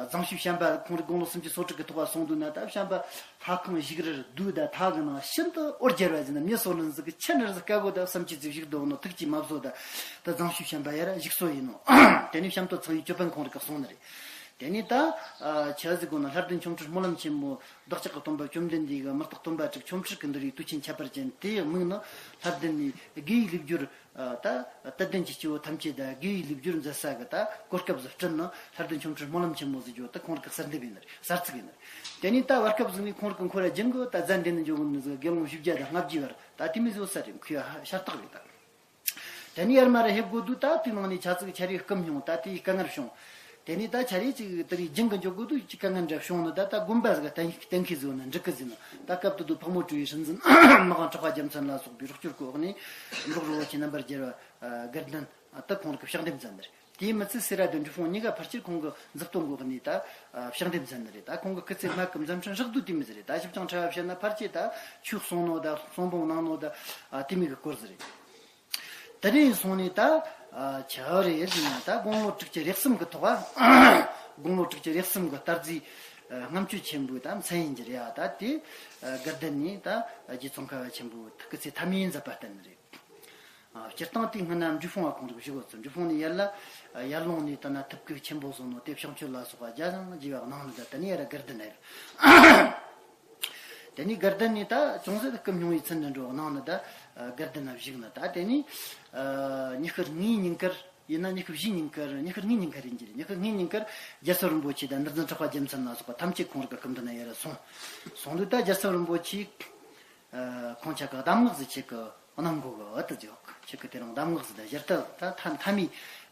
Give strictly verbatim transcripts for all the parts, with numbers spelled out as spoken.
རྫོང་ཤོད་བྱམས་པ་ཁོང་རང་དགུང་ལོ་སུམ་ཅུ་སོ་དྲུག་གི་ཐོག་ལ་སོང་དུས་ན། ད་བྱམས་པ་ལྷ་ཁང་བཞུགས་རར་སྡོད་ད་ཐག་གི་ནང་ཤིན་ཏུ་འོ་བརྒྱལ་བ་ཟིན་ན། མྱི་སོ་ནི་ཟིག་གི་ཆི་ནི་ཟིག་དཀའ་གོ་ད་བསམ་གྱིས་ཙི་བཞུགས་འདུག་ནོ། ཐུགས་ཀྱིས་མ་བཟོད་ད། ད་རྫོང་ཤོད་བྱམས་པ་ཡར་བཞུགས་སོ་ཡིན་ནོ། དེ་ནས་བྱམས་སྟོད་ཚང་བའི་ཅོད་པན་ཁོང་རང་གིས་གསུངས་ནི་རེད། དེ་ནས་ད་ཆི་ཟིག་གོ་ན། ལྷ་ལྡན་ཆོ་འཕྲུལ་སྨོན་ལམ་ཆེན་མོ། བདག་ཅག་གི་སྟོན་པ་བཅོམ་ལྡན་འདས་ཀྱི་མི་རྟག་སྟོན་པ་དྲུག་ཆོ་འཕྲུལ་གྱི་འདུལ་བའི་དུས་ཆེན་ཁྱད་པར་ཅན་དེའི་མིང་ནི། ལྷ་ལྡན་ནས་དགེ་བའི་ལེགས་སྦྱོར། ད་དད་ལྡན་གྱི་སྐྱེ་བོ་ཐམས་ཅད་ད་དགེ་བའི་ལེགས་སྦྱོར་མཛད་ས་གི་ད་གོ་སྐབས་སུ་བསྐྲུན་ནི། ལྷ་ལྡན་ཆོ་འཕྲུལ་སྨོན་ལམ་ཆེན་མོ་ཟེར་རྒྱུ་ད་ཁོང་རང་གི་གསར་འདེབས་ཡིན་ནི་རེད། གསར་ཚིག་ཡིན་ནི་རེད། དེ་ནས་ད་བར་སྐབས་ཟིག་ནས་ཁོང་རང་གི་འཁོར་ར་སྦྱིན་གི་ད་ཛ་འདི་ནས་འཇོག་གི་ནི་ཟིག་དགེ་སློང་བཞི་བརྒྱ་དང་ལྔ་བཅུ་བར་ད་དེ་མོ་ཟིག་ཡོད་ས་རེད། ཁོའི་ཤ་སྟག་རེད་ད། དེ་ནས་ཡར་མར་ཕེབས་དགོས་དུས་ད་དེའི་ནང་ནས་ཆ་ཚིག་ཆ་རེ་སྐུ་མྱོང་ད་དེའི་དཀའ་ངལ་བྱུང་། དེ་ནས་ད་ཆ་རེ་ཅིག་དེ་རིགས་སྦྱིན་གི་འཇོག་དགོས་དུས་ཅིག་དཀའ་ངལ་འདྲ་བྱུང་ནི། ད་ད་དགོན་པ་ཟིག་གཏན་གཏན་འཁེལ་ཟིག་ཡོད་ན་འགྲིག་གི་ཟིན་ནི། ད་སྐབས་དེ་དུས་ཕག་མོ་གྲུ་པའི་སྲིད་འཛིན་མི་དབང་གྲགས་པ་རྒྱལ་མཚན་ལ་སོགས་པའི་རོགས་སྐྱོར་གྱི་འོག་ནས། འབྲོག་རི་བོ་ཆེ་རྣམ་པར་རྒྱལ་བ་དགའ་ལྡན་ད་ཁོང་རང་གིས་ཕྱག་འདེབས་མཛད་ནི་རེད། དེའི་མི་ཚད་སེ་ར་དང་འབྲས་སྤུངས་གཉིས་ཀ་ཕལ་ཆེར་ཁོང་གི་མཛུབ་སྟོན་གི་འོག་ནས་ད་ཕྱག་འདེབས་མཛད་ནི་རེད། ད་ཁོང་གི་སྐུ་ཚེ་སྨད་གི་མཛད་འཕྲིན་ཧྲག་བསྡུས་དེ་མོ་ཟིག་རེད། ད་ཞིབ་ཅིང་ཕྲ་བ་བཤད་ན་ཕལ་ཆེར་ད་ཆོས་གསུངས་ནོ་ད་གསུང་འབུམ་གནང་ནོ་ད་དེ་མོ་གི་སྐོར་ཟིག་རེད། དེ་རིང་སོང་ནས་ད་ཆི་རེད་ཟེར་ན། ད་དགུང་ལོ་དྲུག་ཅུ་རེ་གསུམ་གི་ཐོག་ཨ། དགུང་ལོ་དྲུག་ཅུ་རེ་གསུམ་གི་རྟ་རྫིས་ཨ་ལྔ་མཆོད་ཆེན་པོའི་ད་མཚན་ཡིན་གྱི་རེད་ཨ། ད་དེ་ཨ་དགའ་ལྡན་ནས་ད་རྗེ་ཙོང་ཁ་བ་ཆེན་པོའི་སྐུ་ཚེ་ཐ་མའི་མཛད་པ་བསྟན་ནི་རེད། ཨ་སྤྱིར་བཏང་དེ་སྔོན་ན་འབྲས་སྤུངས་པ་ཁོང་རང་བཞུགས་ཡོད་ཚུལ། འབྲས་སྤུངས་ནས་ཡར་ལ་ཨ་ཡར་ལུང་ནས་ད་ན་ཐུབ་ཀྱི་ཆེན་པོ་སོང་ནོ་དེ་ཕྱག་མཆོད་ལ་སོགས་པ་རྒྱ་ཆེན་པོ་ཞིག་གནང་ནི། ད་དེ་ནས་ཡར་དགའ་ལྡན་ནས། དེ་ནས་དགའ་ལྡན་ནས་ད་ཅུང་ཟད་སྐུ་སྙུང་བའི་ཚུལ་འདི་འགྲོ་གནང་ནི། ད་ཨ་དགའ་ལྡན་ན་བཞུགས་ནི། ད་དེ་ནས་ཨ་ཉི་ཤུ་གཉིས་ཉིན་དཀར་ཡིན་ན། ཉི་ཤུ་བཞི་ཉིན་དཀར། ཉི་ཤུ་གཉིས་ཉིན་དཀར་ཡིན་གྱི་རེད། ཉི་ཤུ་གཉིས་ཉིན་དཀར་རྒྱལ་ཚབ་རིན་པོ་ཆེ་དང་ནུར་རྫོང་གྲགས་པ་རྒྱལ་མཚན་ལ་སོགས་པ་ཐམས་ཅད་ཁོང་རང་གི་སྐུ་མདུན་ན་ཡར་སོང་། སོང་དུས་ད་རྒྱལ་ཚབ་རིན་པོ་ཆེས་ཨ་ཁོང་ཅག་གི་གདམས་ངག་ཟིག་ཁྱེད་ཀྱིས་གནང་དགོས་གི་ཨ་ད་ཟེར། ཁྱེད་ཀྱིས་དེ་རིང་གདམས་ངག་ཟིག་ད་ཞལ་ལྟ་ད་ཐ་མཐའ་མའི་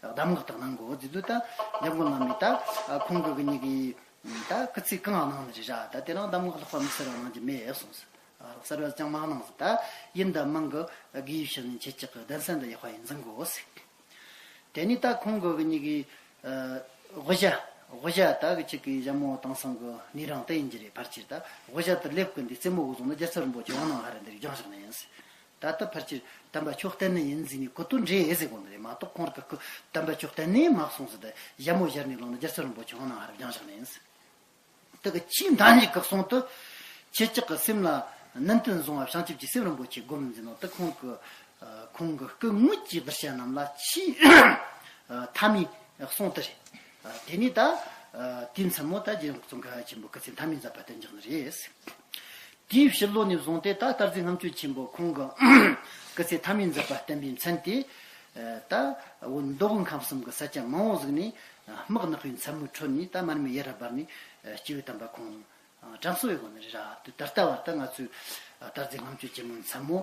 གདམས་ངག་དག་གནང་དགོས་ཟེར་དུས། ད་འཇམ་མགོན་བླ་མས་ད་ཨ་ཁོང་གི་གི་གཉིས་ཀྱི་ད་སྐུ་ཚེ་གང་གནང་ནི་རེད་ར། ད་དེ་རིང་གདམས་ངག་ལྷག་པ་མི་གསལ་བ་གནང་རྒྱུ་མེད་གསུངས་ཟེར། ཨ་གསལ་བ་ཅང་མ་གནང་ཟེར། ད་ཡིན་ད་མིན་གི་དགེ་བའི་བཤེས་གཉེན་ཁྱེད་ཅག་གི་གདན་ས་འདི་ཡག་པ་ཡིན་འཛིན་དགོས་ཟེར། དེ་ནས་ད་ཁོང་གི་གི་གཉིས་ཀྱི་ཨ་དབུ་ཞྭ། དབུ་ཞྭ་ད་གི་ཁྱེད་ཀྱི་ཞྭ་མོ་དེང་སང་གི་གནས་རིང་དེ་ཡིན་གྱི་རེད། ཕལ་ཆེར་ད་དབུ་ཞྭ་དེ་ལེབ་ཀྱི་འདི་རྩེ་མོ་གི་བཟུང་ན་རྒྱལ་ཚབ་རིན་པོ་ཆེ་འོང་ནང་ཧ་ར་འདིར་སྦྱངས་བཞག་ནི་ཡིན་ཟེར། ད་ལྟ་ཕལ་ཆེར་དམ་པ་ཆོས་བསྟན་ནི་ཡིན་ཟེར་ནས་གོ་དོན་འདྲེས་ཟེར་གོ་ནི་རེད་མ་གཏོགས། ཁོང་རང་གི་སྐུ་དམ་པ་ཆོས་བསྟན་ནི་མ་གསུངས་ཟེར། ད་ཞྭ་མོ་ཞལ་ནས་བླངས་ན་རྒྱལ་ཚབ་རིན་པོ་ཆེ་འོང་ནང་ཧ་ར་སྦྱངས་བཞག་ནི་ཡིན་ཟེར། དེ་གི་ཆེས་མཐའ་མཇུག་གི་གསུང་དུ། ཁྱེད་ཅག་གི་སེམས་ལ་ནན་ཏན་བཟུང་བ་བྱང་ཆུབ་ཀྱི་སེམས་རིན་པོ་ཆེ་སྒོམ་འཛིན་ནོ། དེ་ཁོང་གི་ཨ་ཁོང་གི་སྐུ་དངོས་ཀྱི་གདུལ་བྱ་རྣམས་ལ་ཆེས་ཨ་མཐའ་མའི་གསུང་དེ་རེད། ཨ་དེ་ནས་ད་ཨ་དུས་མཚན་མོ་ད་རྗེ་རིན་པོ་ཆེ་ཙོང་ཁ་བ་ཆེན་པོ་སྐུ་ཚེ་ཐ་མའི་མཛད་པ་དེ་འཇོག་ནི་རེད། དེའི་ཕྱི་ལོ་ནས་བཟུང་སྟེ་ད་རྟ་རྫི་ལྔ་མཆོད་ཆེན་པོ་ཁོང་གི་སྐུ་ཚེ་ཐ་མའི་མཛད་པ་བསྟན་པའི་མཚན་དེ། ད་བོད་མདོ་དབུས་ཁམས་གསུམ་གྱི་ས་ཆ་མང་བོ་ཟིག་ནས་དམག་ནག་པོའི་མཚན་མོའི་ཁྲོད་ནས་ད་མར་མེ་ཡར་ར་འབར་ནས་སྐྱེས་བུ་དམ་པ་ཁོང་དྲན་གསོ་ཡོད་གོ་ནི་རེད་ར། དེ་ད་ལྟ་བར་ད་ང་ཚོས་རྟ་རྫི་ལྔ་མཆོད་ཆེན་མོའི་མཚན་མོ་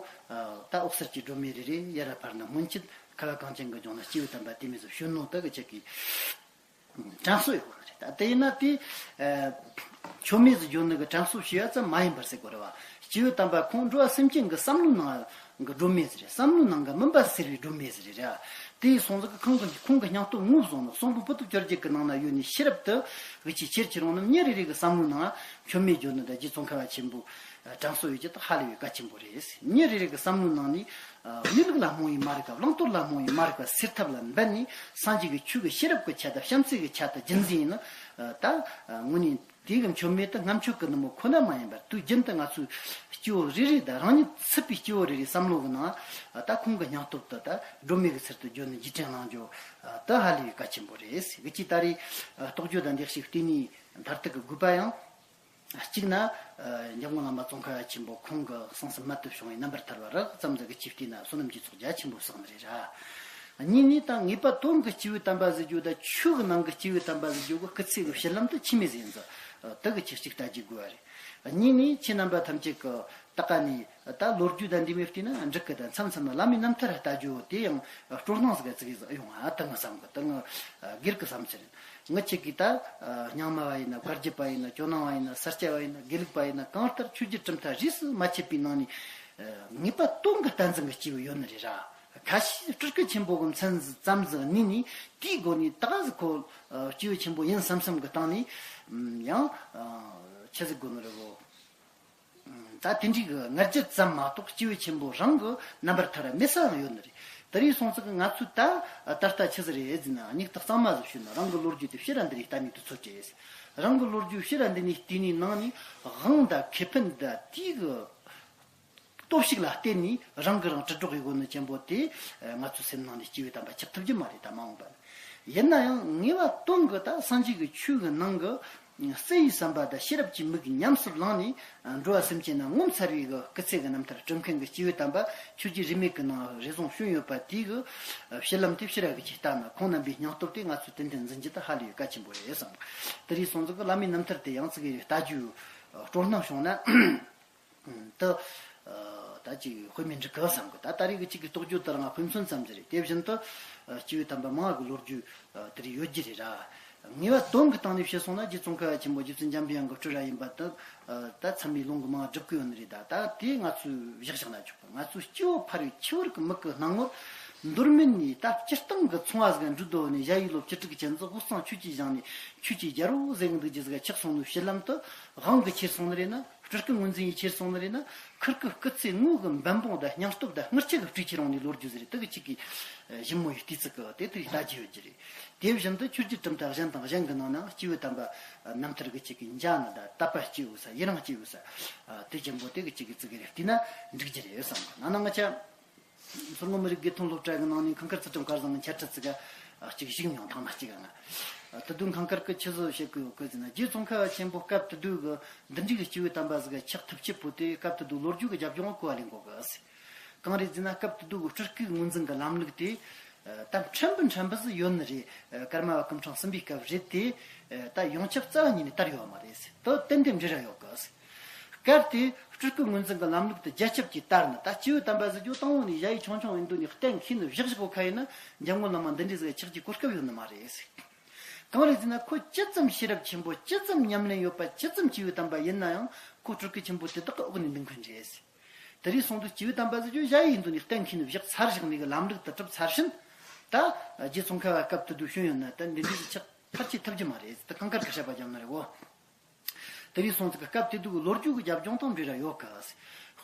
ད་འོག་གསར་གྱི་སྒྲོན་མེ་རེ་རེ་ཡར་ར་འབར་ནས་སྔོན་ཆད་ཁ་བ་གངས་ཅན་གྱི་ལྗོངས་ན་སྐྱེས་བུ་དམ་པ་དེ་མོ་ཟིག་བྱོན་ནོ་ད་གི་ཁྱེད་ཀྱིས་དྲན་གསོ་ཡོད་གོ་ནི་རེད། ད་དེ་ཡིན་ན་དེ་ཨ་མཆོད་མེ་ཟིག་བརྗོད་ནི་གི་དྲན་གསོ་ཞུ་ཡ་ཙམ་མ་ཡིན་པར་ཟེར་དགོས་རེད་བ། སྐྱེས་བུ་དམ་པ་ཁོང་འགྲོ་བ་སེམས་ཅན་གྱི་བསམ་བློའི་ནང་གི་སྒྲོན་མེ་ཟིག་རེད། བསམ་བློའི་ནང་གི་མུན་པ་སེལ་བའི་སྒྲོན་མེ་ཟིག་རེད་ར། དེ་ཡིན་སོང་ཙང་ཁོང་གི་ཁོང་གི་སྙིང་སྟོབས་ངོས་བཟུང་ནས་གསུང་འབུམ་པོ་ཏི་བཅོ་བརྒྱད་ཀྱི་ནང་ན་ཡོད་ནི་ཤེས་རབ་དེ་གི་ཆེས་ཆེར་ཆེར་འོང་ནམ། མྱི་རེ་རེ་གི་བསམ་བློའི་ནང་མཆོད་མེ་བརྗོད་ནི་དང་རྗེ་ཙོང་ཁ་བ་ཆེན་པོ་དྲན་གསོ་ཡོད་རྒྱུ་དེ་ཧ་ལས་པའི་གལ་ཆེན་པོ་རེད། མྱི་རེ་རེ་གི་བསམ་བློའི་ནང་ནས་གནས་ལུགས་ལ་རྨོངས་པའི་མ་རིག་པ། བླང་དོར་ལ་རྨོངས་པའི་མ་རིག་པ་སེལ་ཐབས་ལ་འབད་ནས་སངས་རྒྱས་ཀྱི་ཆོས་ཀྱི་ཤེས་རབ་ཀྱི་ཆ་དང་བྱམས་བརྩེ་གི་ཆ་དང་རྒྱུན་འཛིན་ཡིན་ན། ད་དངོས་གནས་དེ་གི་མཆོད་མེ་དེ་ལྔ་མཆོད་ཀྱི་ནུབ་མོ་ཁོ་ན་མ་ཡིན་པར་དུས་རྒྱུན་དུ་ང་ཚོའི་སྐྱེ་བོ་རེ་རེ་དང་རང་ཉིད་ཚུད་པའི་སྐྱེ་བོ་རེ་རེའི་བསམ་བློ་གི་ནང་ད་ཁོང་གི་སྙིང་སྟོབས་དེ་ད་སྒྲོན་མེ་གི་ཚུལ་དུ་བརྗོད་ནས་རྗེས་དྲན་གནང་རྒྱུ་དེ་ཧ་ལས་པའི་གལ་ཆེན་པོ་རེད། གི་ཅི་ད་རེས་རྟོགས་བརྗོད་དང་འདེགས་ཤིག་བལྟས་ནས་མཐར་ཐུག་གི་དགོས་པ་ཡང་། གཅིག་ན། ཨ་འཇམ་མགོན་བླ་མ་ཙོང་ཁ་བ་ཆེན་པོ་ཁོང་གི་གསང་གསུམ་རྨད་དུ་བྱུང་བའི་རྣམ་པར་ཐར་པ་རགས་ཙམ་ཟིག་གི་ཆེད་བལྟས་ན་བསོད་ནམས་ཀྱི་ཚོགས་རྒྱ་ཆེན་པོ་བསགས་ནི་རེད་ར། གཉིས་ནས་ད་ངེས་པ་དོན་གྱི་སྐྱེས་བུ་དམ་པ་ཟེར་རྒྱུ་དང་ཆོས་ཀྱི་ནང་གི་སྐྱེས་བུ་དམ་པ་ཟེར་རྒྱུ་གི་སྐུ་ཚེ་གི་བཤད་ལམ་དུ་ཆི་མོ་ཟིག་ཡིན་ཟིག་དེ་གི་ཆེད་གཅིག་ལྟ་རྒྱུ་དགོས་པ་རེད། གཉིས་ནས་ཁྱེད་རྣམ་པ་ཐམས་ཅད་ཀྱི་ད་ག་ནས་ད་ལོ་རྒྱུས་དང་འདི་མོ་བལྟས་ན་འགྲིག་གི། ད་མཚམས་མཚམས་ལ་བླ་མའི་རྣམ་ཐར་ལྟ་རྒྱུ་དེ་ཡང་སྤྲོ་སྣང་ཟིག་ག་ཙིག་གེ་ཟིག་ཡོང་ང་། ད་ངའི་བསམ་གི། ད་ངའི་སྒེར་གྱི་བསམ་ཚུལ་ཡིན། ངི་ཆེ་གི་ད་རྙིང་མ་བ་ཡིན་ན། བཀའ་བརྒྱུད་པ་ཡིན་ན། ཇོ་ནང་བ་ཡིན་ན། ས་སྐྱ་བ་ཡིན་ན། དགེ་ལུགས་པ་ཡིན་ན། གང་ལྟར་ཆོས་བརྒྱུད་གྲུབ་མཐའ་རིས་སུ་མ་ཆད་པའི་ནང་ནས་ངེས་པ་དོན་གྱི་བསྟན་འཛིན་གྱི་སྐྱེས་བུ་ཡོད་ནི་རེད་ར། ཁ་ཤས་སྤྲུལ་སྐུ་ཆེན་པོ་གི་མཚན་ཙམ་ཟིག་གནས་ནས་དེའི་སྒོ་ནས་ད་ག་ཟིག་ཁོ་སྐྱེས་བུ་ཆེན་པོ་ཡིན་བསམ་བསམ་གི་སྟེང་ནས་ཡང་ཆི་ཟིག་དགོས་ནི་རེད་གོ། ད་དེ་འདྲའི་གི་ང་རྒྱལ་ཙམ་མ་གཏོགས་སྐྱེས་བུ་ཆེན་པོ་རང་གི་རྣམ་པར་ཐར་པ་མེད་ས་ཡང་ཡོད་ནི་རེད། དེ་རིང་སོང་ཙང་ང་ཚོས་ད་ད་ལྟ་ཆི་ཟིག་རེད་ཟེར་ན། སྙིང་སྟོབས་གཙང་མ་ཟིག་ཞུས་ན། རང་གི་ལོ་རྒྱུས་དེ་ཕྱིར་ར་འདི་རིགས་ལྟ་ནས་དུས་ཚོད་བྲེལ། རང་གི་ལོ་རྒྱུས་ཕྱིར་ར་འདི་ནས་བལྟས་ནས་ནང་ནས་དབང་དང་ཁེ་ཕན་དང་དེའི་གི་སྟོབས་ཤུགས་ལ་བརྟེན་ནས་རང་གིས་རང་དྲིལ་སྒྲོག་ཡེད་དགོས་ནི་ཅན་པོ་དེ། ང་ཚོའི་སེམས་ནང་ནས་སྐྱེས་བུ་དམ་པ་ཆགས་ཐུབ་ཀྱི་མ་རེད། ད་མ་འོངས་པ་ན། ཡིན་ན་ཡང་ངེས་པ་དོན་གྱི་ད་སངས་རྒྱས་ཀྱི་ཆོས་ཀྱི་ནང་གི་བརྩེ་བའི་བསམ་པ་དང་ཤེས་རབ་ཀྱི་མིག་ཉམས་སུ་བླངས་ནས། འགྲོ་བ་སེམས་ཅན་རྣམས་ངོ་མཚར་བའི་གི་སྐུ་ཚེ་གི་རྣམ་ཐར་སྤྲོད་མཁན་གྱི་སྐྱེས་བུ་དམ་པ་ཆོས་རྗེ་རིས་མེད་ཀྱི་ནང་རེ་ཟུང་བྱོན་ཡོད་པ་དེའི་གི་བཤད་ལམ་དེ་ཕྱིར་ར་གི་ཅིག་བལྟས་ན། ཁོང་རྣམ་པའི་སྙིང་སྟོབས་དེ་ང་ཚོས་ཏན་ཏན་འཛིན་རྒྱུ་དེ་ཧ་ལས་གལ་ཆེན་པོ་རེད་བསམ། དེ་རིང་སོང་ཙང་གི་བླ་མའི་རྣམ་ཐར་དེ་ཡང་ཅིག་ལྟ་རྒྱུའི་སྤྲོ་སྣང་བྱུང་ན། ད་ད་ཅིག་དཔེ་མི་འགྲིག་གི་བསམ་གི། ད་ད་རེས་ཀྱི་ཅིག་གི་རྟོགས་བརྗོད་དེ་རང་དཔེ་མཚོན་ཙམ་ཞིག་རེད། དེ་བཞིན་དུ་སྐྱེས་བུ་དམ་པ་མང་བ་གི་ལོ་རྒྱུས་དེ་རིགས་ཡོད་རྒྱུ་རེད་ར། ངེས་པ་དོན་གྱི་སྟེང་ནས་བཤད་སོང་ན། རྗེ་ཙོང་ཁ་པ་ཆེན་པོ་རྗེ་བཙུན་འཇམ་པའི་དབྱངས་ཀྱི་སྤྲུལ་ར་ཡིན་པ་དེ་ད་ཚད་མའི་ལུང་གིས་མང་བ་སྒྲུབ་ཀྱི་ཡོད་ནི་རེད། ད་ད་དེ་ང་ཚོས་བཞག་བཞག་ན་ཆོག་གི། ང་ཚོའི་སྐྱེ་བོ་ཕ་རོལ་ཕྱི་བར་གྱི་མིག་གི་སྣང་ངོར་མདོར་མིན་ནས་ད་སྤྱིར་བཏང་གི་ཚོང་བ་ཟིག་འགྲོ་དོ་ནས། ཞ་ཡི་ལོ་བཅུ་དྲུག་ཅན་ཟིག་དབུས་གཙང་ཆོས་ཀྱི་ཞིང་ནས་ཆོས་ཀྱི་རྒྱལ་པོ་ཟེར་གི་འདུག་རྒྱུ་ཟིག་ཆགས་སོང་ནོ་བཤད་ལམ་དེ་དབང་གིས་ཁྱེར་སོང་ནི་རེད་ན། སྤྲུལ་སྐུ་ངོས་འཛིན་ཡེད་ཁྱེར་སོང་ནི་རེད་ན། ཁིར་ཀི་སྐུ་ཚེ་དངོས་ཀྱི་འབད་འབུངས་དང་སྙིང་སྟོབས་དང་དངུལ་ཆུ་གིས་སྤྲད་ཁྱེར་ཡོང་ནི་ལོ་རྒྱུས་ཟིག་རེད། དེ་གི་ཅིག་གི་ཞིབ་མོ་ཡི་བལྟས་ཚིག་གི་དེ་དེ་ལྟ་རྒྱུ་ཡོད་རྒྱུ་རེད། དེ་བཞིན་དུ་ཆོས་རྗེ་གྲུབ་མཐའ་གཞན་དང་གཞན་གྱི་ནང་ན་སྐྱེས་བུ་དམ་པ་རྣམ་ཐར་གྱི་ཅིག་གི་མཇལ་ནི་དང་། དད་པ་སྐྱེས་ཡོད་ས། ཡི་རང་སྐྱེས་ཡོད་ས། དེ་ཅན་པོ་དེ་གི་ཅིག་གི་ཚིག་གི་རེ་བལྟས་ན་འགྲིག་རྒྱུ་རེད་བསམ། ན་ན་ང་ཅག་མཚོ་སྔོན་མི་རིགས་དགེ་ཐོན་སློབ་གྲྭ་གི་ནང་ནས་ཁང་དཀར་ཚུལ་ཁྲིམས་སྐལ་བཟང་གི་འཆད་ཁྲིད་ཚིག་ག་ཅིག་ཞུགས་མྱོང་། ཐེངས་མ་གཅིག་ག་ང་། དེ་དུས་ཁང་དཀར་གིས་ཆི་ཟིག་བཤད་གི་ཡོད་གི་ཟེར་ན། རྗེ་ཙོང་ཁ་པ་ཆེན་པོ་སྐབས་དེ་དུས་གི་འདི་འདྲའི་གི་སྐྱེས་བུ་དམ་པ་ཟིག་ག་ཆགས་ཐུབ་ཆེད་པོ་དེ། སྐབས་དེ་དུས་ལོ་རྒྱུས་གི་རྒྱབ་ལྗོངས་གོ་བ་ལེན་དགོས་གི་ཟེར། གང་རེད་ཟེར་ན། སྐབས་དེ་དུས་གི་སྤྲུལ་སྐུའི་ངོས་འཛིན་གི་ལམ་ལུགས་དེ་ད་ཕྲན་བུ་ཕྲན་བུ་ཟིག་ཡོད་ནི་རེད། ཀརྨ་པ་སྐུ་ཕྲེང་གསུམ་པའི་སྐབས་རེད་དེ། ད་ཡོངས་ཁྱབ་རྩ་བ་ཉིད་ནས་དར་ཡོད་མ་རེད་ཟེར། དེ་ཏན་ཏན་འབྲེལ་བ་ཡོད་གི་ཟེར། སྐབས་དེ་སྤྲུལ་སྐུ་ངོས་འཛིན་གྱི་ལམ་ལུགས་དེ་རྒྱ་ཁྱབ་ཀྱིས་དར་ནས། ད་སྐྱེས་བུ་དམ་པ་ཟེར་རྒྱུ་དང་པོ་ནས་ཞ་ཡི་ཆུང་ཆུང་ཡིན་དུས་ནས་གཏན་འཁེལ་ནས་བཞག་བཞག་གོ་ཁ་ཡིན་ན། འཇམ་མགོན་བླ་མ་འདི་འདྲའི་ཟིག་ཆགས་ཀྱི་གོ་སྐབས་ཡོད་ནི་མ་རེད་ཟེར། གང་རེད་ཟེར་ན། ཁོ་ཇི་ཙམ་ཤེས་རབ་ཆེན་པོ། ཇི་ཙམ་ཉམས་ལེན་ཡོད་པ། ཇི་ཙམ་སྐྱེས་བུ་དམ་པ་ཡིན་ན་ཡང་། ཁོ་སྤྲུལ་སྐུ་ཆེན་པོ་དེ་དག་གི་འོག་ནས་འདུག་མཁན་རེད་ཟེར། དེ་རིང་སོང་དུས་སྐྱེས་བུ་དམ་པ་ཟེར་རྒྱུ་ཞ་ཡི་ཡིན་དུས་ནས་གཏན་འཁེལ་ནས་བཞག་ཚར་བཞག་ནས་གི་ལམ་ལུགས་དེ་གྲུབ་ཚར་ཕྱིན། ད་རྗེ་ཙོང་ཁ་པ་སྐབས་དེ་དུས་བྱོན་ཡོད་ན། ད་འདི་འདྲའི་ཆགས་ཕལ་ཆེར་ཐུབ་རྒྱུ་མ་རེད་ཟེར། ད་ཁང་དཀར་གི་བཤད་པ་རྒྱབ་ནི་རེད་གོ། དེ་རིང་སོང་ཙང་གི་སྐབས་དེ་དུས་ཀྱི་ལོ་རྒྱུས་ཀྱི་རྒྱབ་ལྗོངས་དང་འབྲེལ་བ་ཡོད་གི།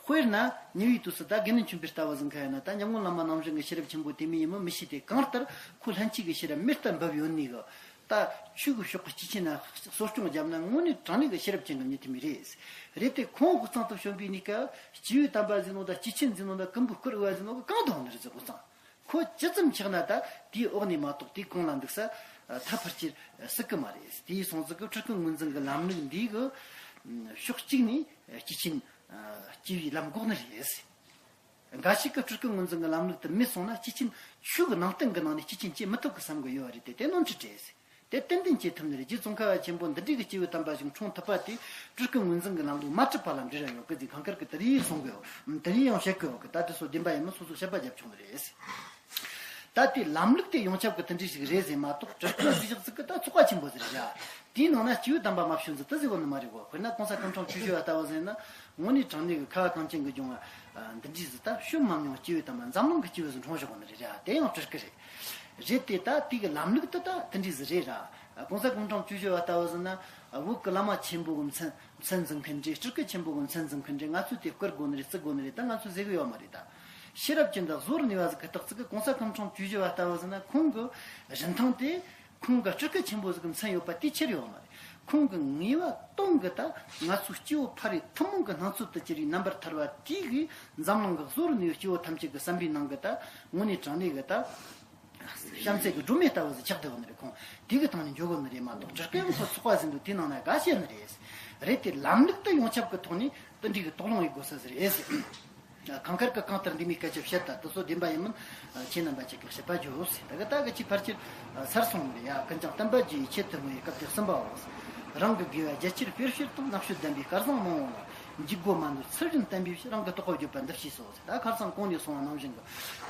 དཔེར་ན་ཉེ་བའི་དུས་སུ་ད་དགེ་འདུན་ཆོས་འཕེལ་ལྟ་བུ་ཟིག་ཁ་ཡིན་ན། ད་ཉམས་མགོན་བླ་མ་ནམ་བཞིན་གྱི་ཤེས་རབ་ཆེན་པོ་དེ་མིན་ཡིན་མིན་མི་ཤེས་ཏེ། གང་ལྟར་ཁོ་ལྷན་སྐྱེས་ཀྱི་ཤེས་རབ་མེ་ལྟར་འབབ་ཡོད་ནི་གི། ད་ཆོས་ཀྱི་ཕྱོགས་ཀྱི་སྐྱེས་ཆེན་ན་གསོ་སྐྱོང་བརྒྱབ་ན་དངོས་གནས་དྲང་གནས་ཀྱི་ཤེས་རབ་ཅན་གྱི་མྱི་དེ་མོ་རེད། རེད་དེ། ཁོང་དབུས་གཙང་དུ་བྱོན་པའི་གནས་སྐབས་སྐྱེས་བུ་དམ་པ་ཟེར་ནོ་དང་སྐྱེས་ཆེན་ཟེར་ནོ་དང་ཀུན་པོ་བསྐུར་བ་ཟེར་ནོ་གི་གང་དུ་འོང་ནི་རེད་ཟེར། དབུས་གཙང་། ཁོ་ཇི་ཙམ་ཆགས་ན་ད་དེའི་འོག་ནས་མ་གཏོགས་དེའི་གོང་ལ་འདུག་ས་ཐབས་ཕར་ཆེར་སྲིད་གི་མ་རེད། དེ་སོང་ཙང་གི་སྤྲུལ་སྐུ་ངོས་འཛིན་གྱི་ལམ་ལུགས་འདི་གི་ཕྱོགས་གཅིག་ནས་སྐྱེས་ཆེན་སྐྱེ་བའི་ལམ་འགོག་ནི་རེད། འགའ་ཞིག་གིས་སྤྲུལ་སྐུ་ངོས་འཛིན་གྱི་ལམ་ལུགས་དེ་མེད་སོང་ན། སྐྱེས་ཆེན་ཆོས་ཀྱི་ནང་བསྟན་གྱི་ནང་ནས་སྐྱེས་ཆེན་སྐྱེ་མི་ཐུབ་གི་བསམ་གི་ཡོད་རེད་དེ། དེ་ནོར་འཁྲུལ་རེད། དེ་ཏན་ཏན་བྱེད་ཐུབ་ནི་རེད། རྗེ་ཙོང་ཁ་པ་ཆེན་པོ་འདི་འདྲའི་གི་སྐྱེས་བུ་དམ་པ་ཞིག་འཁྲུངས་ཐུབ་པ་དེ་སྤྲུལ་སྐུ་ངོས་འཛིན་གྱི་ལམ་ལུགས་མ་གྲུབ་པ་ལ་འབྲེལ་བ་ཡོད་གི་ཟེར། ཁང་དཀར་གིས་དེ་རིགས་གསུང་གི་ཡོད། དེ་རིགས་ཡང་བཤད་གི་ཡོད་གི། ད་དེ་ཚོ་བདེན་པ་ཡིན་མིན་སོ་སོ་དཔྱད་པ་རྒྱབ་ཆོག་ནི་རེད། ད་དེ་ལམ་ལུགས་དེ་ཡོངས་ཁྱབ་ཀྱི་དེ་འདྲའི་ཞིག་རེད་ཟེར་མ་གཏོགས། སྤྲུལ་སྐུ་ཟེར་བཞག་ཚིག་གི་ད་ཚོགས་པ་ཆེན་པོ་ཟེར་རེད་ཡ། དེའི་ནང་ན་སྐྱེས་བུ་དམ་པ་མ་བྱོན་ཟིག་དེ་ཟེར་གོ་ནི་མ་རེད་གོ། དཔེར་ན་གོང་ས་སྐུ་ཕྲེང་བཅུ་བཞི་བ་ལྟ་བུ་ཟེར་ན། དངོས་གནས་དྲང་གནས་ཀྱི་ཁ་བ་གངས་ཅན་གྱི་ལྗོངས་ལ་འདི་འདྲའི་ཟིག་ད་བྱོན་མ་མྱོང་སྐྱེས་བུ་དམ་པ་འཛམ་གླིང་གི་སྐྱེས་བུ་ཟིག་འཁྲུངས་བཞག་གོ་ནི་རེད་ཡ། དེ་ཡང་སྤྲུལ་སྐུ་རེད། རེད་དེ། ད་དེ་གི་ལམ་ལུགས་དེ་ད་དེ་འདྲའི་ཟིག་རེད་ར། གོང་ས་སྐུ་ཕྲེང་བཅུ་བཞི་བ་ལྟ་བུ་ཟེར་ན། བོད་ཀྱི་བླ་མ་ཆེན་པོ་གི་མཚན་མཚན་འཛིན་མཁན་རེད། སྤྲུལ་སྐུ་ཆེན་པོ་གི་མཚན་འཛིན་མཁན་རེད། ང་ཚོས་དེ་བཀུར་དགོས་ནི་རེད། བརྩི་དགོས་ནི་རེད། ད་ང་ཚོས་ཟེར་གི་ཡོད་མ་རེད་ད། ཤེས་རབ་ཅན་དང་བཟོ་རུ་ནུས་པ་ཟིག་གི་རྟགས་ཚིག་གི། གོང་ས་སྐུ་ཕྲེང་བཅུ་བཞི་བ་ལྟ་བུ་ཟེར་ན། ཁོང་གི་རིན་ཐང་དེ་ཁོང་གི་སྤྲུལ་སྐུ་ཆེན་པོ་ཟིག་གི་མཚན་ཡོད་པ་དེ་ཁྱེར་ཡོད་མ་རེད། ཁོང་གི་ངེས་པ་དོན་གྱི་ད་ང་ཚོའི་སྐྱེ་བོ་ཕ་རོལ་ཐུན་མོང་གི་སྣང་ཚུལ་དུ་གྱུར་བའི་རྣམ་པར་ཐར་བ་དེ་གིས་འཛམ་གླིང་གི་བཟོ་རུ་ནུས་པའི་སྐྱེ་བོ་ཐམས་ཅད་ཀྱི་བསམ་པའི་ནང་གི་ད་དངོས་གནས་དྲང་གནས་ཀྱི་ད་གཤམ་གསལ་གྱི་སྒྲོན་མེ་ལྟ་བུ་ཟིག་ཆགས་བསྡད་ཡོད་ནི་རེད། ཁོང་དེ་གི་སྟེང་ནས་འགྱོ་དགོས་ནི་རེད་མ་གཏོགས། སྤྲུལ་སྐུ་ཡང་ཁོ་ཚོགས་པ་ཟིན་དུས་དེའི་ནང་ན་དགའ་བྱེད་ནི་རེད། རེད་དེ། ལམ་ལུགས་དེ་ཡོངས་ཁྱབ་ཀྱི་ཐོག་ནས་དེ་འདྲའི་གི་དོགས་སློང་ཡེད་དགོས་ས་ཟིག་རེད་ཟེར། ཁང་དཀར་གྱིས་གང་ལྟར་འདི་མོའི་སྐད་ཆ་བཤད། ད་དེ་ཚོ་བདེན་པ་ཡིན་མིན་ཁྱེད་རྣམ་པ་ཅིག་གིས་དཔྱད་པ་རྒྱོབས་ཟེར། ད་གི་ད་གི་ཅིག་ཕལ་ཆེར་ཚར་སོང་ནི་རེད་ཡ། ཀུན་ཀྱང་བསྟན་པ་རྒྱས་པའི་ཆེད་དུ་བསྔོས། སྐབས་དེ་གསུམ་པའོ། རང་གི་དགེ་བ་རྒྱ་ཆེར་སྤེལ་ཕྱིར་དང་། རྣམ་དཔྱོད་ལྡན་པའི་སྐལ་བཟང་མང་བོ་ལ། འཇུག་སྒོ་མ་ནོར་ཚུལ་བཞིན་བསྟན་པའི་ཕྱིར། རང་གི་སྟོབས་པ་བརྗོད་པ་འདི་ཞེས་སོ་ཟེར། ད་ཁ་སང་གོང་ནས་གསུངས་པ་ནང་བཞིན་གྱི་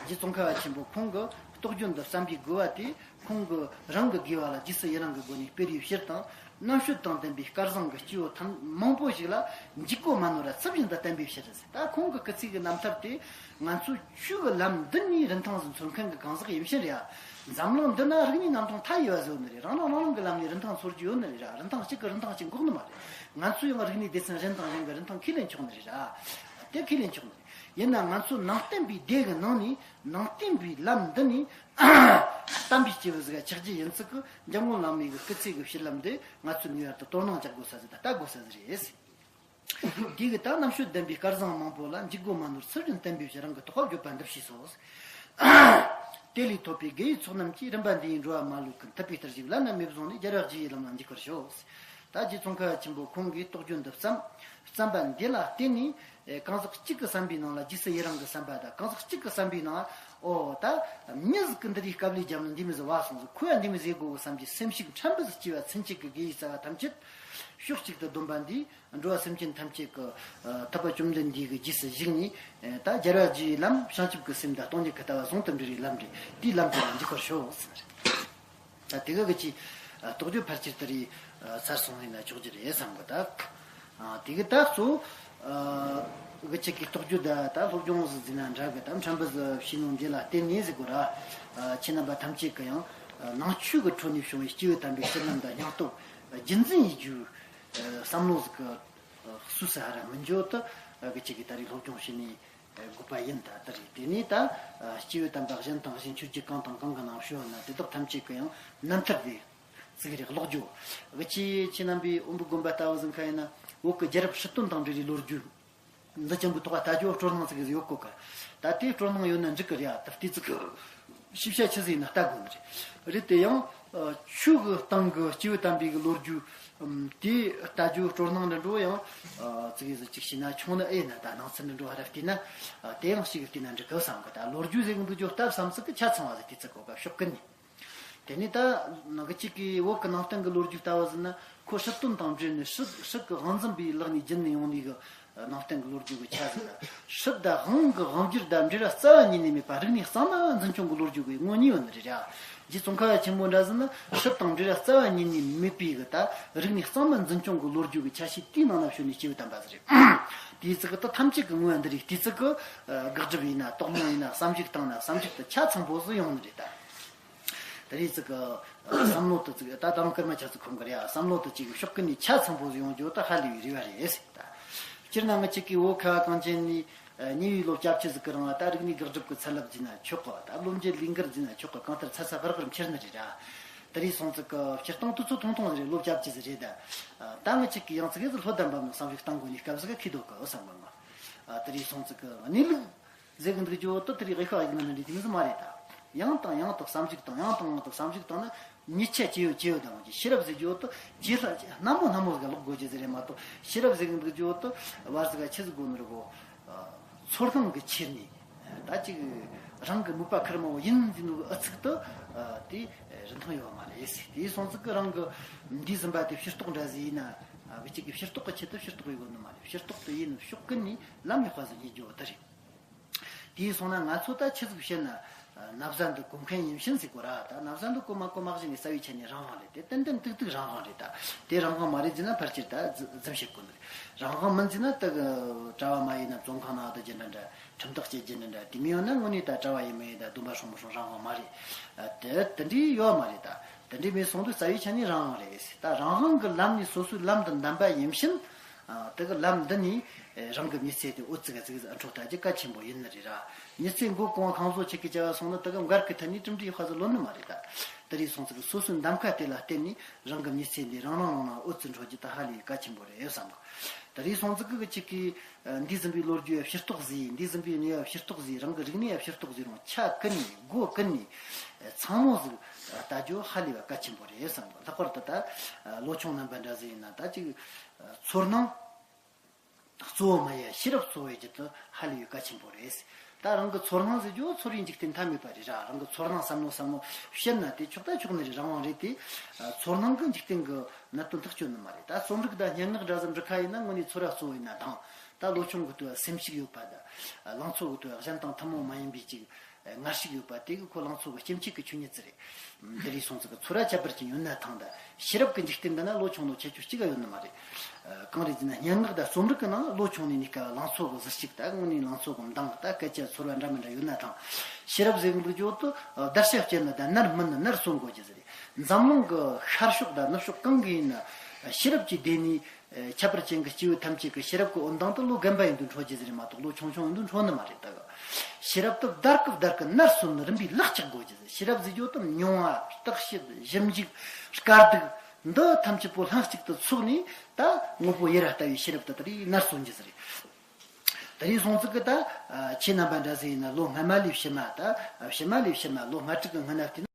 རྗེ་ཙོང་ཁ་པ་ཆེན་པོ་ཁོང་གི་རྟོགས་བརྗོད་འདི་བསམ་པའི་དགོས་པ་དེ། ཁོང་གིས་རང་གི་དགེ་བ་ལ་རྗེས་སུ་ཡི་རང་གི་སྒོ་ནས་སྤེལ་བའི་ཕྱིར་དང་། རྣམ་དཔྱོད་དང་ལྡན་པའི་སྐལ་བཟང་གི་སྐྱེས་བུ་ཐམས་མང་པོ་ཞིག་ལ་འཇུག་སྒོ་མ་ནོར་བར་ཚུལ་བཞིན་དུ་བསྟན་པའི་ཕྱིར་ཟེར། ད་ཁོང་གི་སྐུ་ཚེ་གི་རྣམ་ཐར་དེ་ང་ཚོའི་ཆོས་ཀྱི་ལམ་འདི་ནས་རིན་ཐང་ཟིག་འཚོལ་མཁན་གྱི་གང་ཟག་ཡིན་ཕྱིན་རེད་ཡ། འཛམ་གླིང་འདི་ན་རིག་གནས་རྣམ་གྲངས་མཐའ་ཡས་པ་ཟིག་ཡོད་ནི་རེད། རང་རང་རང་རང་གི་ལམ་ནས་རིན་ཐང་འཚོལ་རྒྱུ་ཡོད་ནི་རེད་ར། རིན་ཐང་གཅིག་གིས་རིན་ཐང་གཅིག་འགོག་ནི་མ་རེད། ང་ཚོས་ཡང་རིག་གནས་སྡེ་ཚན་གཞན་དང་གཞན་གྱི་རིན་ཐང་ཁས་ལེན་ཆོག་ནི་རེད་ར། དེ་ཁས་ལེན་ཆོག་ནི་རེད། ཡིན་ན་ང་ཚོ་ནང་བསྟན་པའི་སྡེ་གི་ནང་ནས་ནང་བསྟན་པའི་ལམ་འདི་ནས་དམ་པའི་སྐྱེས་བུ་ཟིག་ཆགས་རྒྱུ་ཡིན་ཚུལ་གྱི་འཇམ་མགོན་བླ་མའི་གི་སྐུ་ཚེ་གི་བཤད་ལམ་འདི་ང་ཚོས་ངེས་པར་དུ་དོ་སྣང་རྒྱག་དགོས་ས་ཟིག་དང་ལྟ་དགོས་ས་ཟིག་རེད། དེ་གི་ད་རྣམ་དཔྱོད་ལྡན་པའི་སྐལ་བཟང་མང་པོ་ལ་འཇུག་སྒོ་མ་ནོར་ཚུལ་བཞིན་བསྟན་པའི་ཕྱིར་རང་གི་རྟོགས་པ་བརྗོད་པ་འདི་ཞུས་སོ། དེ་ལས་ཐོབ་པའི་དགེ་བའི་ཚོགས་རྣམས་ཀྱིས་རིམ་པ་འདི་ཡི་འགྲོ་བ་མ་ལུས་ཀུན་ཐུབ་པའི་ལྟར་གཞིག་བླ་ན་མེད་བཟུང་ནས་རྒྱལ་བ་རྗེ་ཡི་ལམ་ལ་འཇུག་པར་ཤོག། ད་རྗེ་ཙོང་ཁ་པ་ཆེན་པོ་ཁོང་གིས་རྟོགས་བརྗོད་འདི་བརྩམས། བརྩམས་པ་འདི་ལ་བརྟེན་ནས་ཨེ་གང་ཟག་གཅིག་གི་བསམ་པའི་ནང་ལ་རྗེས་སུ་ཡི་རང་གི་བསམ་པ་དང་། གང་ཟག་གཅིག་གི་བསམ་པའི་ནང་ཨོ་ད་མྱི་ཟིག་གི་འདི་རིགས་དཀའ་ལས་བརྒྱབ་ནས་འདི་མི་ཟིག་བ་སོང་ཟིག་ཁོ་ཡང་འདི་མི་ཟིག་དགོས་གི་བསམ་གྱི་སེམས་ཤུགས་ཕྲན་བུ་ཟིག་སྐྱེ་བ་ཚུན་ཆད་ཀྱི་དགེ་བའི་རྩ་བ་ཐམས་ཅད་ཕྱོགས་གཅིག་ཏུ་བསྡོམས་པ་འདིས། འགྲོ་བ་སེམས་ཅན་ཐམས་ཅད་ཀྱི་ཨ་ཐུབ་པ་བཅོམ་ལྡན་འདས་ཀྱི་རྗེས་སུ་ཞུགས་ནས། ཨ་ད་རྒྱལ་བ་རྗེ་ཡི་ལམ་བྱང་ཆུབ་ཀྱི་སེམས་དང་སྟོང་ཉིད་ཀྱི་ལྟ་བ་ཟུང་དུ་འབྲེལ་བའི་ལམ་རེད། དེའི་ལམ་དེ་ལ་འཇུག་པར་ཤོག་ཟེར། ད་དེ་ག་གི་ཅི་ཨ་རྟོགས་བརྗོད་ཕལ་ཆེར་དེ་རིགས་ཨ་ཚར་སོང་ཡིན་ན་ཆོག་རྒྱུ་རེད་བསམ་གི། ད་ཨ་དེ་གི་ད་གཙོ་ཨ་གི་ཅི་གི་རྟོགས་བརྗོད་ད་ད་སློབ་སྦྱོང་ཟིག་ཟིན་ན་འདྲ་གི། ད་ཕྲན་བུ་ཟིག་ཤེས་ནོ་འདི་ལ་བརྟེན་ནས་ཟིག་གོ་ར། ཨ་ཁྱེད་རྣམ་པ་ཐམས་ཅད་ཀྱི་ཡང་ཨ་ནང་ཆོས་ཀྱི་ཁྲོད་ནས་བྱུང་བའི་སྐྱེས་བུ་དམ་པའི་ཕྱིར་ལམ་དང་སྙིང་སྟོབས་རྒྱུན་འཛིན་ཡེད་རྒྱུ། བསམ་བློ་ཟིག་གི་སུ་སུ་ཧ་ར་མི་འཇོག་ཏུ་གི་ཅིག་གི་ད་རེས་སློབ་སྦྱོང་བྱས་ནས་དགོས་པ་ཡིན། ད་ད་རེས་དེ་ནས་ད་སྐྱེས་བུ་དམ་པ་གཞན་དང་གཞན་ཆོས་བརྒྱུད་གང་དང་གང་གི་ནང་བྱོན་ན་དེ་དག་ཐམས་ཅད་ཀྱི་ཡང་རྣམ་ཐར་དེ་ཙིག་རེ་ཀློག་རྒྱུ། གི་ཅི་ཁྱེད་རྣམ་པས་འོམ་བུ་དགོན་པ་ལྟ་བུ་ཟིག་ཁ་ཡིན་ན་བོད་ཀྱི་རྒྱལ་རབས་སྲིད་དོན་དང་འབྲེལ་བའི་ལོ་རྒྱུས། འདི་ཅན་པོའི་ཐོག་ལ་ལྟ་རྒྱུ་སྤྲོ་སྣང་ཟིག་ཡོད་གོ་གི། ད་དེ་སྤྲོ་སྣང་ཡོད་ན་འགྲིག་གི་རེད་ཨ། ད་དེ་ཙིག་གི་ཤེས་བྱ་ཆི་ཟིག་ཡིན་ན་ལྟ་དགོས་ནི་རེད། རེད་དེ་ཡང་ཆོས་ཀྱི་སྟེང་གི་སྐྱེས་བུ་དམ་པའི་གི་ལོ་རྒྱུས་དེ་ལྟ་རྒྱུ་སྤྲོ་སྣང་འདྲ་འགྲོ་ཡང་ཙིག་གི་ཟིག་ཅིག་བྱས་ན་ཆུང་ནི་ཨེ་ཡིན་ན། ད་སྣང་ཚུལ་འདྲ་འགྲོ་ཧ་ར་བལྟས་ན་དེ་ཡང་ཞིག་བལྟས་ན་འགྲིག་གི་བསམ་གི། ད་ལོ་རྒྱུས་ཟེར་གི་འདུག་རྒྱུ་སྟབས་བསམ་ཚིག་གི་ཆ་ཚང་བ་ཟིག་དེ་ཙིག་གོ་ག་ཕྱོགས་ཀུན་ནས། དེ་ནས་ད་ནང་གི་གཅིག་གིས་བོད་ཀྱི་ནང་བསྟན་གྱི་ལོ་རྒྱུས་ལྟ་བུ་ཟིན་ན་ཁོ་སྲིད་དོན་དང་འབྲེལ་ནས་སྲིད་སྲིད་ཀྱི་དབང་འཛིན་པའི་ལག་ནས་རྒྱུན་ནས་ཡོང་ནས་གི་ནང་བསྟན་གྱི་ལོ་རྒྱུས་ཀྱི་ཆ་ཟིན་ལ། སྲིད་དང་དབང་གི་དབང་སྒྱུར་དང་འབྲེལ་བ་རྩ་བ་ཉིད་ནས་མེད་པ་རིག་གནས་གཙང་མ་འཛིན་སྐྱོང་གི་ལོ་རྒྱུས་ཀྱི་ངོ་གཉིས་ཡོད་ནི་རེད་ར། རྗེ་ཙོང་ཁ་པ་ཆེན་པོ་འདྲ་ཟིན་ན་སྲིད་དང་འབྲེལ་བ་རྩ་བ་ཉིད་ནས་མེད་པའི་གི་ད་རིག་གནས་གཙང་མ་འཛིན་སྐྱོང་གི་ལོ་རྒྱུས་ཀྱི་ཆ་ཤས་དེའི་ནང་ན་བྱོན་ནས་སྐྱེས་བུ་དམ་པ་ཟིག་རེད། དེའི་ཚིག་གི་ད་ཐམས་ཅད་ཀྱི་ངོས་འདི་རིགས་དེའི་ཚིག་གི་དགག་སྒྲུབ་ཡིན་ན་དོགས་སློང་ཡིན་ན་བསམ་གཞིག་བཏང་ན་བསམ་གཞིག་ཏུ་ཆ་ཚང་པོ་ཟིག་ཡོང་ནི་རེད་ད། དེ་རིང་ཙི་གི་བསམ་བློ་དུ་ཙི་གི་ད་ད་རུང་སྐར་མ་ཆ་ཙི་ཁོམ་གི་རེད་ཨ། བསམ་བློ་དུ་ཅིག་ཕྱོགས་ཀུན་ནས་ཆ་ཚང་པོ་ཟིག་ཡོང་རྒྱུ་ད་ཧ་ལས་པའི་རེ་བ་རེད་ཟེར་ད། སྤྱིར་ན་ང་ཅིག་གིས་བོད་ཁ་བ་གངས་ཅན་ནས་ཉེ་བའི་ལོ་བཅོ་བརྒྱད་ཟིག་གི་རིང་ལ་ད་རིག་གནས་དགག་སྒྲུབ་ཀྱི་ཚད་རླབས་ཟིན་ན་ཆོག་གི། ད་བློ་འབྱེད་ལས་འགུལ་ཟིན་ན་ཆོག་གི། གང་ལྟར་ཚ་ཚ་འུར་འུར་འཁྱེར་ནི་རེད་ཨ། དེ་རིང་སོང་ཙི་གི་སྤྱིར་བཏང་དུས་ཚོད་ཐུང་ཐུང་ཟིག་རེད། ལོ་བཅོ་བརྒྱད་ཟིག་རེད་ད། ད་ང་ཅིག་གིས་ཡང་ཙི་གེ་ཟིག་ལྷོད་ལྡན་པ་མོ་བསམ་གཞིག་བཏང་དགོས་ནས་སྐབས་ཟིག་གི་ཁེལ་འདུག་གི་བསམ་གི་ང་། དེ་རིང་སོང་ཙི་གི་གནས་ལུགས། ཟེར་གི་འདུག་རྒྱུ་བོ་དུ་དེ་རིགས་ཨེ་ཤ་ཡིག་ནང་ནས་འདི་མི་ཟིག་མ་རེད་ད། ཡང་དང་ཡང་དུ་བསམ་གཞིག་དང་ཡང་དང་ཡང་དུ་བསམ་གཞིག་བཏང་ན་ཉིད་ཆ་ཇེ་ཡོད་ཇེ་ཡོད་དང་གི་ཤེས་རབ་ཟེར་རྒྱུ་བོ་དུ་ཇེ་ལྷག་སྣ་མོ་སྣ་མོ་ཟིག་ལོག་དགོས་རྒྱུ་ཟིག་རེད་མ་གཏོགས། ཤེས་རབ་ཟེར་གི་འདུག་རྒྱུ་བོ་དུ་བར་ཟིག་ཆི་ཟིག་དགོས་ནི་རེད་གོ། ཚོར་སྣང་གི་ཆེད་ནས་ད་ཅིག་རང་གི་མོས་པ་ཁེར་མོ་ཡིན་ཟེར་ནོ་གི་ཨུ་ཚུགས་དུ་དེ་རིན་ཐང་ཡོད་མ་རེད་ཟེར། དེ་སོང་ཙི་གི་རང་གི་འདས་ཟིན་པ་དེ་ཕྱིར་རྟོག་འདྲ་ཟིག་ཡིན་ན་གི་ཅིག་གི་ཕྱིར་རྟོག་གི་ཆེད་དུ་ཕྱིར་རྟོག་ཡོད་གོ་ནི་མ་རེད། ཕྱིར་རྟོག་དུ་ཡིན་ཕྱོགས་ཀུན་ནས་ལམ་ཡག་པ་ཟིག་རྙེད་རྒྱུ་བོ་དུ་རེད། དེ་སོང་ན་ང་ཚོ་ད་ཆི་ཟིག་བཤད་ན། ན་བཟའ་འདི་གོན་མཁན་ཡིན་ཕྱིན་ཟེར་གོ་ར། ད་ན་བཟའ་འདི་གོན་མ་གོན་མ་གཞི་ནས་རྩ་བའི་ཆ་ནས་རང་དབང་རེད་དེ། ཏན་ཏན་ཏིག་ཏིག་རང་དབང་རེད་ད། དེ་རང་དབང་མ་རེད་ཟེར་ན་ཕལ་ཆེར་ད་རྫུ་རྫུན་བཤད་དགོས་ནི་རེད། རང་དབང་མིན་ཟེར་ན་ད་གྲྭ་བ་མ་ཡིན་ན་བཙོན་ཁང་ནང་དུ་རྒྱུ་འདྲ་འདྲ་ཁྲིམས་ཐག་བཅད་རྒྱུ་འདྲ་འདྲ་དེ་མི་ཡོང་ན་དངོས་གནས་ད་གྲྭ་བ་ཡིན་མི་ཡིན་ད་སྡོམ་པ་སྲུང་མི་སྲུང་རང་དབང་མ་རེད། དེ་དེ་འདྲའི་ཡོད་མ་རེད་ད། དེ་འདྲའི་མེད་སོང་དུས་རྩ་བའི་ཆ་ནས་རང་དབང་རེད། ད་རང་དབང་གི་ལམ་ནས་སོ་སོའི་ལམ་དུ་འདམ་པ་ཡིན་ཕྱིན། དེ་གི་ལམ་འདི་ནས་རང་གི་མི་ཚེ་དེ་འུ་ཙི་ག་ཙི་ག་ཟིག་འཕྲོག་ལྟ་རྒྱུ་གལ་ཆེན་པོ་ཡིན་ནི་རེད་ར། མི་ཚེ་མགོ་གང་བ་གང་བཟོ་ཆེད་ཀྱི་བྱ་བ་སོང་ན་དེ་གི་མགར་གི་ཐད་ནས་གྲུབ་འབྲས་ཡག་པ་ཟིག་ལོན་ནི་མ་རེད་ད། དེ་རིང་སོང་ཙི་གི་སོ་སོའི་འདམ་ཁ་དེ་ལ་བརྟེན་ནས་རང་གི་མི་ཚེ་འདི་རང་རང་རང་རང་འུ་ཙི་འཕྲོག་རྒྱུ་ད་ཧ་ལས་གལ་ཆེན་པོ་རེད་བསམ་གི། དེ་རིང་སོང་ཙི་གི་གཅིག་གིས་འདས་ཟིན་པའི་ལོ་རྒྱུས་ཕྱིར་རྟོག་ཟིག་འདས་ཟིན་པའི་གནས་བབ་ཕྱིར་རྟོག་ཟིག་རང་གི་རིག་གནས་ཕྱིར་རྟོག་ཟིག་རུང་ཆ་ཀུན་ནས་སྒོ་ཀུན་ནས་ཚང་མོ་ཟིག་ལྟ་རྒྱུ་ཧ་ལས་པ་གལ་ཆེན་པོ་རེད་བསམ་གི། ལྷག་པར་དུ་ད་ལོ་ཆུང་རྣམ་པ་འདྲ་ཟིག་ཡིན་ན་ད་ཅིག་ཚོར་སྣང་གཙོ་བོ་མ་ཡིན་ཤེས་རབ་གཙོ་བོ་ཡིན་རྒྱུ་དེ་ཧ་ལས་པའི་གལ་ཆེན་པོ་རེད། ད་རང་གི་ཚོར་སྣང་ཟེར་རྒྱུ་ཚོར་བའི་འཇིག་རྟེན་མཐའ་མེད་པ་རེད་ར། རང་གི་ཚོར་སྣང་བསམ་བློ་བསམ་བློ་བཤད་ན་དེ་ཆོག་ད་ཆོག་ནི་རེད། རང་དབང་རེད་དེ། ཚོར་སྣང་གིས་འཇིག་རྟེན་གྱི་གནད་དོན་ཐག་གཅོད་ནི་མ་རེད། ད་རྩོམ་རིག་དང་སྙན་ངག་འདྲ་ཟིག་འབྲི་ཁ་ཡིན་ན་དངོས་གནས་ཚོར་བ་གཙོ་བོ་ཡིན་ན་ཐང་། ད་ལོ་ཆུང་གི་སྟོད་སེམས་ཤུགས་ཡོད་པ་དང་། ལང་ཚོ་གི་སྟོད་གཞན་དང་ཐུན་མོང་མ་ཡིན་པའི་ཅིག་ངར་ཤུགས་ཡོད་པ་དེ་གི་ཁོ་ལང་ཚོ་གི་སྐྱེ་མཆེད་ཀྱི་ཆོས་ཉིད་ཙི་རེད། དེ་རིང་སོང་ཙི་གི་ཚོར་བ་ཁྱད་པར་ཅན་ཡོད་ན་ཐང་། ད་ཤེས་རབ་ཀྱི་འཇིག་རྟེན་འདི་ན་ལོ་ཆུང་ལོ་ཆེ་ཆུང་གཅིག་ག་ཡོད་ནི་མ་རེད། གང་རེད་ཟེར་ན་སྙན་ངག་དང་རྩོམ་རིག་གི་ནང་ལོ་ཆུང་ནས་ནི་སྐབས་ལང་ཚོ་གི་གཟི་བརྗིད་ད་དངོས་གནས་ལང་ཚོ་གི་མདངས་ད་སྐད་ཆ་ཚོར་བ་འདྲ་མི་འདྲ་ཡོད་ན་ཐང་། ཤེས་རབ་ཟེར་གི་འདུག་རྒྱུ་དུ་བརྡར་ཤ་བཅད་ནི་ད་ནར་མིན་ནི་ནར་གསོན་དགོས་རྒྱུ་ཟེར་རེད། འཛམ་གླིང་གི་ཤར་ཕྱོགས་དང་ནུབ་ཕྱོགས་གང་གི་ཡིན་ན་ཤེས་རབ་ཀྱི་སྡེ་ནས། ཁྱད་པར་ཅན་གྱི་སྐྱེས་བུ་ཐམས་ཅད་ཀྱི་ཤེས་རབ་ཀྱི་འོད་མདངས་དེ་ལོ་རྒན་པ་ཡིན་དུས་འཕྲོ་རྒྱུ་ཟིག་རེད་མ་གཏོགས་ལོ་ཆུང་ཆུང་ཡིན་དུས་འཕྲོ་ནི་མ་རེད་ད་གི། ཤེས་རབ་དེ་བརྡར་གི་བརྡར་གི་ནར་སོན་ནི་རིམ་པས་ལག་ཆགས་དགོས་རྒྱུ་ཟིག་ཤེས་རབ་ཟེར་རྒྱུ་དེ་མྱོང་བ་བརྟག་ཞིབ་ཞིབ་འཇུག་དཀའ་སྡུག་འདི་ཐམས་ཅད་པོ་ལྷན་ཅིག་ཏུ་ཚོགས་ནས་ད་དངོས་པོ་ཡུ་ར་ལྟ་བུའི་ཤེས་རབ་དེ་དེ་རིགས་ནར་སོན་རྒྱུ་ཟིག་རེད། དེ་རིང་སོང་ཙི་གི་ད་ཁྱེད་རྣམ་པ་འདྲ་ཟིག་ཡིན་ན་ལོ་སྔ་མ་ལས་ཕྱི་མ་ད་ཕྱི་མ་ལས་ཕྱི་མ་ལོ་ལྔ་དྲུག་གི་སྔོན་ན་བལྟས་ན།